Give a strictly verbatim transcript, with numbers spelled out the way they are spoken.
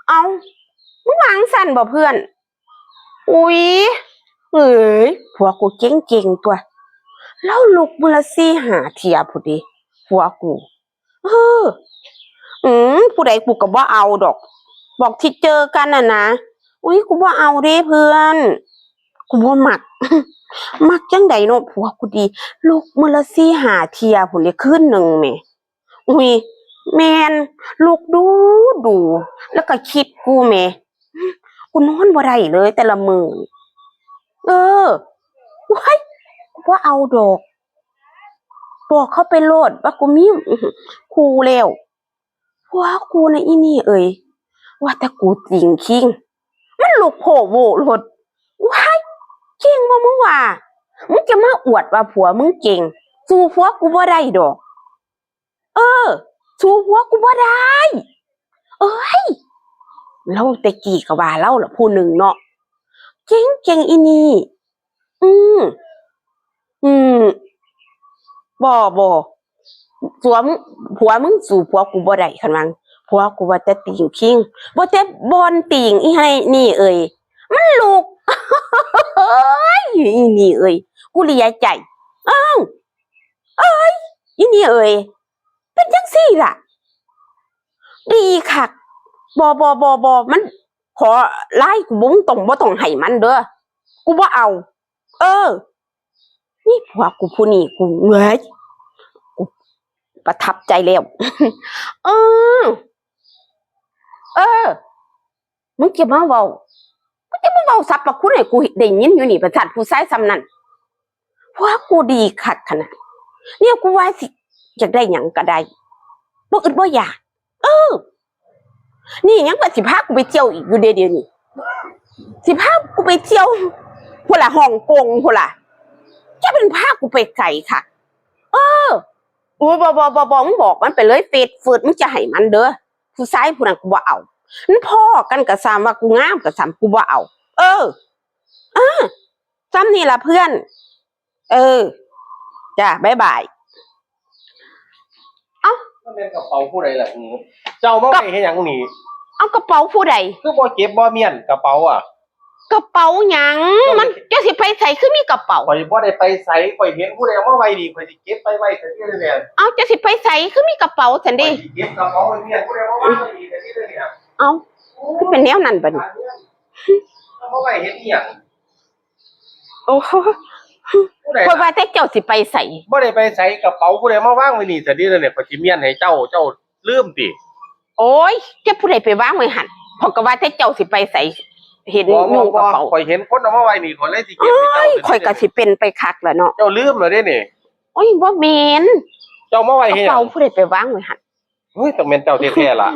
เอา มึงวางสั่นบ่เพื่อน อุ๊ย เอ้ย ผัวกูเก่งๆ ตัว ลาวลุกมื้อละสี่ห้าเทื่อพุ้นเด้ ผัวกู เออ อืม ผู้ใดกูก็บ่เอาดอก บอกที่เจอกันน่ะนะ อุ๊ย กูบ่เอาเด้เพื่อน กูบ่มัก มักจั่งใดเนาะ ผัวกูดี ลุกมื้อละสี่ห้าเทื่อพุ้นเด้ คืนหนึ่งแหม อุ๊ย แม่น ลุกดูดู แล้วก็คิดกูแหม กูนอนบ่ได้เลยแต่ละมื้อ เออ ว้าย กูบ่เอาดอก บอกเขาไปโลดว่ากูมี คู่แล้ว ผัวกูน่ะอีนี่เอ้ย ว่าแต่กูติ่งคิง มันลุกโผโวโลด ว้าย เก่งบ่มึงว่า มึงจะมาอวดว่าผัวมึงเก่ง สู้ผัวกูบ่ได้ดอก เออ สู้ผัวกูบ่ได้ เอ้ย ลาวแต่กี้ก็ว่าลาวล่ะผู้หนึ่งเนาะ เก่งๆ อีนี่ อืม อืม บ่ บ่ ผัวมึง ผัวมึงสู้ผัวกูบ่ได้ คันว่า ผัวกูว่าแต่ติ่งคิง บ่แต่บ่อนติ่งอีไห้นี่เอ้ย มันลุก เอ้ย อีนี่เอ้ย กูเหลียใจ เอ้า เอ้ย อีนี่เอ้ย เป็นจั่งซี้ล่ะ ดีคัก บ่ บ่ บ่ บ่ มันขอไลน์กู บ่ มึงต้อง บ่ต้องให้มันเด้อ กูบ่เอา เออ นี่ผัวกูผู้นี้ กู เอ้ย กูประทับใจแล้ว เออ เออ มึงจะมาเว้า มึงจะมาเว้าสรรพคุณให้กูได้ยินอยู่นี่ ประสาทผู้ชายส่ำนั่น ผัวกูดีคักขนาด เนี่ยกูว่าสิ อยากได้หยังก็ได้ บ่อึดบ่อยาก เออ นี่ยังว่าสิพากูไปเที่ยวอีกอยู่เด้เดี๋ยวนี้ สิพากูไปเที่ยว พุ้นล่ะ ฮ่องกงพุ้นล่ะ จะเป็นพากูไปไกลคัก เออ โอ้ บ่ บ่ บ่ บ่ มึงบอกมันไปเลย เฟซเฟิร์ด มึงจะให้มันเด้อ ผู้ชายผู้นั้นกูบ่เอา มันพ้อกันก็ซ่ำ ว่ากูงามก็ซ่ำ กูบ่เอา เออ เออ ซ่ำนี่ล่ะเพื่อน เออ จ้ะ บ๊ายบาย เอ้า มันเป็นกระเป๋าผู้ใดล่ะหือ เจ้ามาไว้เฮ็ดหยังนี่ เอากระเป๋าผู้ใด คือบ่เก็บบ่เมี้ยนกระเป๋าอะ กระเป๋าหยัง เจ้า มัน เจ้าสิไปไสคือมีกระเป๋า ข่อยบ่ได้ไปไส ข่อยเห็นผู้ใดเอามาไว้นี่ ข่อยสิเก็บไปไว้ซะเด้อเนี่ย เอา เจ้าสิไปไสคือมีกระเป๋าซั่นเด้ ข่อยสิเก็บกระเป๋าไว้เมี้ยน ผู้ใดเอามาไว้นี่ซะเด้อเนี่ย เอา คือเป็นแนวนั้นบัดนี้ เอามาไว้เฮ็ดอีหยัง โอ้ ผู้ใดล่ะ ข่อยว่าแต่เจ้าสิไปไส บ่ได้ไปไส กระเป๋าผู้ใดมาวางไว้นี่ซะเด้อเนี่ย ข่อยสิเมี้ยนให้เจ้า เจ้าลืมติ โอ้ย เจ้าผู้ใดไปวางไว้หั่น ข่อยก็ว่าแต่เจ้าสิไปไส เห็น บ่ บ่ อยู่กระเป๋า บ่ ข่อยเห็นคนเอามาไว้นี่ ข่อยเลยสิเก็บให้เจ้า เอ้ย ข่อยก็สิเป็นไปคักแล้วเนาะ เจ้าลืมแล้วเด้นี่ โอ้ย บ่แม่น เจ้ามาไว้เฮ็ดหยัง กระเป๋าผู้ใดไปวางไว้หั่น เฮ้ย ต้องแม่นเจ้าแท้ๆล่ะ